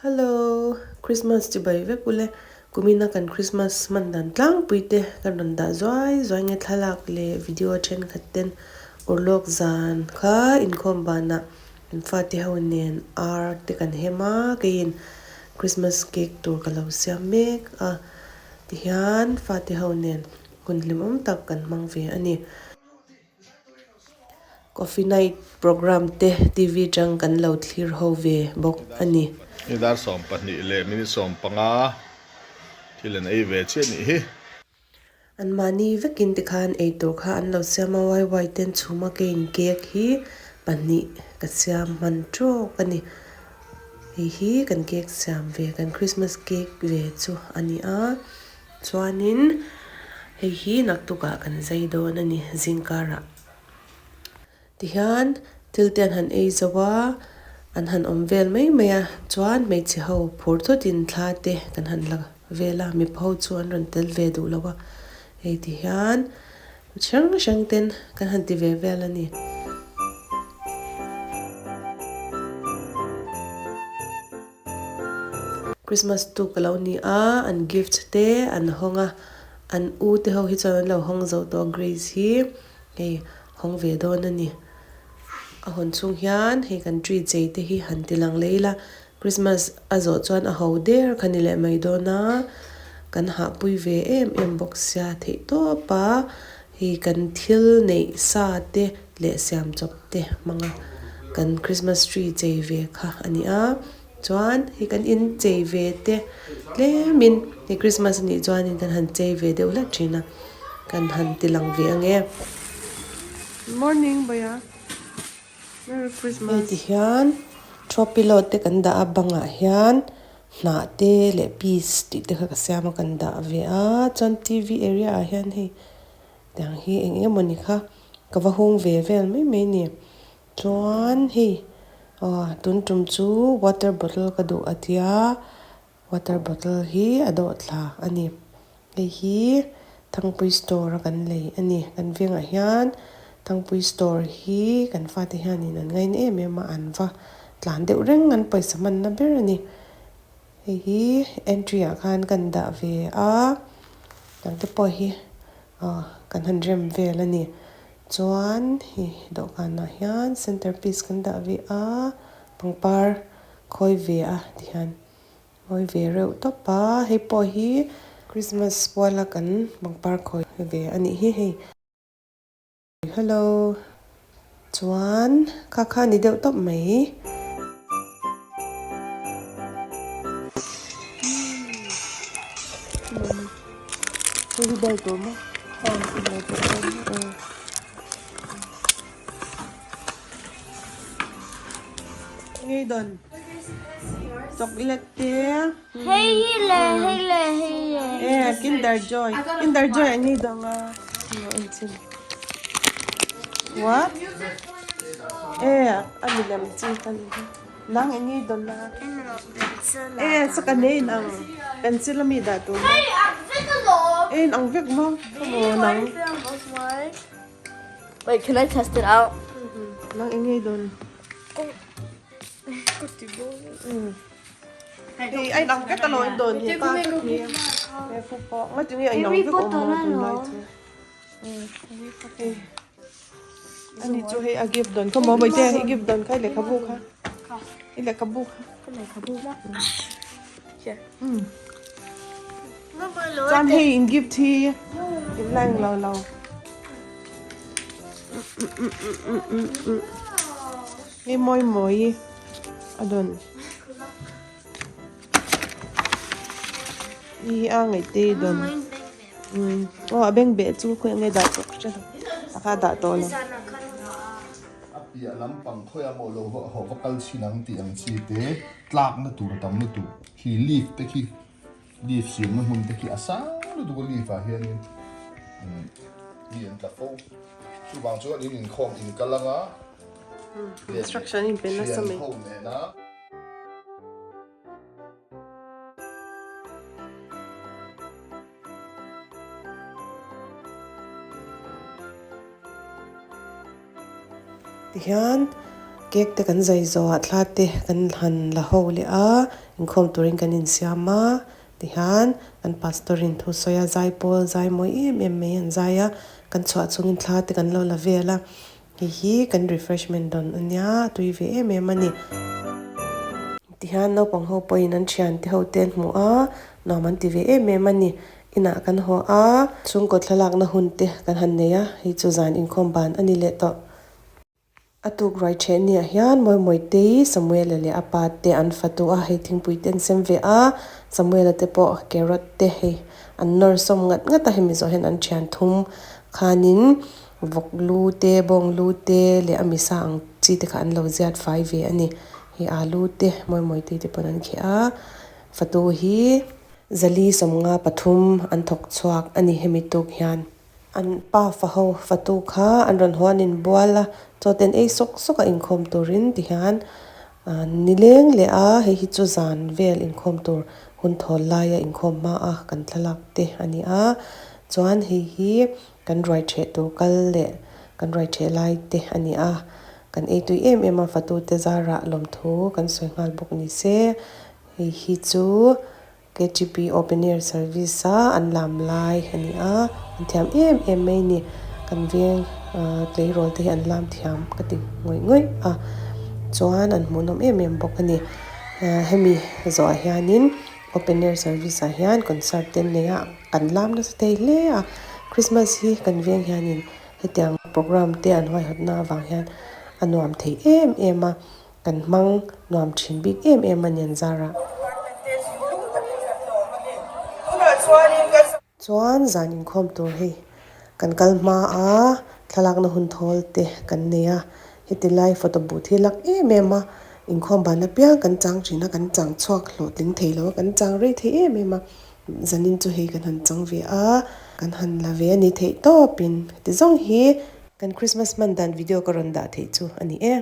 Hello, Christmas chibai vek ule. Kumina kan Christmas hman dan tlangpui te kan rawn dah zuai zuai nge thlalak leh video thenkhat ten urlawk zan kha inkhawm banah kan fate ho nen ar te kan hem a, keiin Christmas cake tur ka lo siam mek a, tihian fate ho nen hun hlimawm tak kan hmang ve a ni. Coffee night programme te TV tang kan lo thlir ho ve bawk a ni. Ni dar 12 leh minute 15 thil an ei ve chiah nih hi. An mahni vekin tikhan eitur kha an lo siam a, YY ten chhuma kein cake hi pahnih ka siam hman tawk a ni. Hei hi kan cake siam ve, kan Christmas cake ve chu a ni a. Chuanin hei hi naktukah kan zai dawn a ni zingkarah. Tihian thil te an han ei zo a, an han awm vel mai mai a, chuan hmeichhe ho phur thutin thla te kan han la vel a, mipa ho chu an rawn tel ve duh lo a, hei tihian hrang hrang ten kan han ti ve vel a ni. Christmas tuk a lo ni a, an gift te an hawng a, an u te ho hi chuan an lo hawng zo tawh a Grace hi hei hawng ve dawn a ni. A hawn chhung hian hei kan tree chei te hi han ti lang leh ila, Christmas a zawh chuan a ho der kha ni leh mai dawn a, kan hahpui ve em em bawk sia theih tawp a, hei kan thil neih sa te leh siam chawp te hmang a kan Christmas tree chei ve kha a ni a. Chuan hei kan in chei ve te tlemin hei Christmas a nih chuanin kan han chei ve deuh hlek thin a, kan han ti lang ve ang e. Morning Bawia, Merry Christmas. Hei ti hian throw pillow te kan dah a bangah hian hnah te leh piece tih te kha ka siam a kan dah ve a, chuan T_V area ah hian hei tiang hi eng eng emawni kha ka va hung ve vel mai mai a ni. Chuan hei aw tun tum chu water bottle ka duh a tia water bottle hi a dawh thla a ni hei hi Thangpui store a kan lei a ni kan vengah hian Thangpui store hi kan fate hianin an ngaina em em a an va tlan deuh reng an pawisa hmanna ber a ni hei hi entry ah khan kan dah ve a dang te pawh hi aw kan han rem vel a ni. Chuan hei dawhkanah hian center piece kan dah ve a, pangpar khawi ve a tihian mawi ve reuh tawp a, hei pawh hi Christmas puala kan pangpar khawi ve a nih hi hei. Hello chuan kha kha a ni deuh tawp mai. Hei hi bel tur maw? Ngei dawn chocolate te Hei hi le hei le hei le e Kinder Joy Kinder Joy an ngei dawn a What? E a milem chi kha ni hi nang eng ngei dawn a E saka nei in ang pencil a mi dah tur maw? Hei ang vek alawm. E in ang vek maw? Ka maw nang. Wait, can I test it out? Nang eng ngei dawn. Hei a in ang vek alawm in dawn hi pa vek ni. He fu pawh ngati nge a in ang vek awm maw tunlai chu. Hei. Ani chu hei a gift dawn kha maw Bawihte i gift dawn kha i lehkhabu kha i lehkhabu kha Ka lehkhabu maw Chuan hei in gift hi in la englo lo Hei mawi mawi a dawn I hi a ngaihte i dawn. Aw a beng beh chu khawi ange dah tawh ka hre lo a kha dah tawh lo. A piah lampang khawi a maw lo haw va kal chhin ang tih ang chi te tlak na tur a tam lutuk khi leaf te khi leaf siam na hmun te khi a sang lutuk a leaf ah hianin mi an tla fo chuvang chuan in inkhawm in kal anga instruction in pe nasa mai. Thian ho nena. Tihian Cake te kan zai zawhah thla te kan han la ho leh a, inkhawm turin kan insiam a tihian kan pastor in thu sawi a, zai pawl zai mawi em em mai an zai a, kan chhuah chungin thla te kan lo la vel a, hei hi kan refreshment dawn a nia a tui ve em em a ni. Tihian naupang ho pawhin an thiante ho te an hmu a, nuam an ti ve em em a ni. Inah kan haw a, chhungkaw thlalakna hun te kan han nei a, hei chu zan inkhawm ban a ni leh tawh. A tuk ruai ṭheh niah hian Mawimawitei, Samuela leh a pa te an fatu a, hei thingpui te an sem ve a, Samuela te pawh carrot te hei an nawr sawm ngat ngat a, hemi zawh hian an ṭhian thum khanin vawk lu te, bawng lu te leh a misa ang chi te kha an lo ziat fai ve a ni. Hei alu te Mawimawitei te pawn an kheh a, fatu hi zali 53 an thawk chhuak a ni hemi tuk hian. An pa fa ho fatu kha an rawn haw an inbual a, chaw ten ei sawk sawk a inkhawm turin ti hian nileng leh a, hei hi chu zan vel inkhawm tur hun thawl laia inkhawm hma a kan thlalak te a ni a, chuan hei hi kan ruai theh tur kal leh kan ruai theh lai te a ni a, kan ei tui em em a fatu te zarah lawmthu kan sawi nghal bawk ni se, hei hi chu. KTP Open Air Service a an lam lai a ni a, an thiam em em mai a ni. Kan veng tleirawl te hi an lam thiam ka ti ngawih ngawih a, chuan an hmuhnawm em em bawk a ni. Hemi zawhah hianin Open Air Service ah hian concert te an nei a, an lam nasa thei hle a. Christmas hi kan veng hianin hetiang programme te an huaihawtna avang hian a nuam thei em em a. Kan hmang nuam thin bik em em a ni an zar a. Chuan zan inkhawm tur hei kan kal hma a, thlalakna hun thawl te kan nei a, heti lai photo booth hi lak em em a, inkhawm ban apiang kan chang thin a, kan chang chhuak hlawhtling thei lo a, kan chang rei thei em em a, zanin chu hei kan han chang ve a, kan han la ve a ni theih tawpin heti zawng hi kan Christmas hman dan video ka rawn dah theih chu a ni e.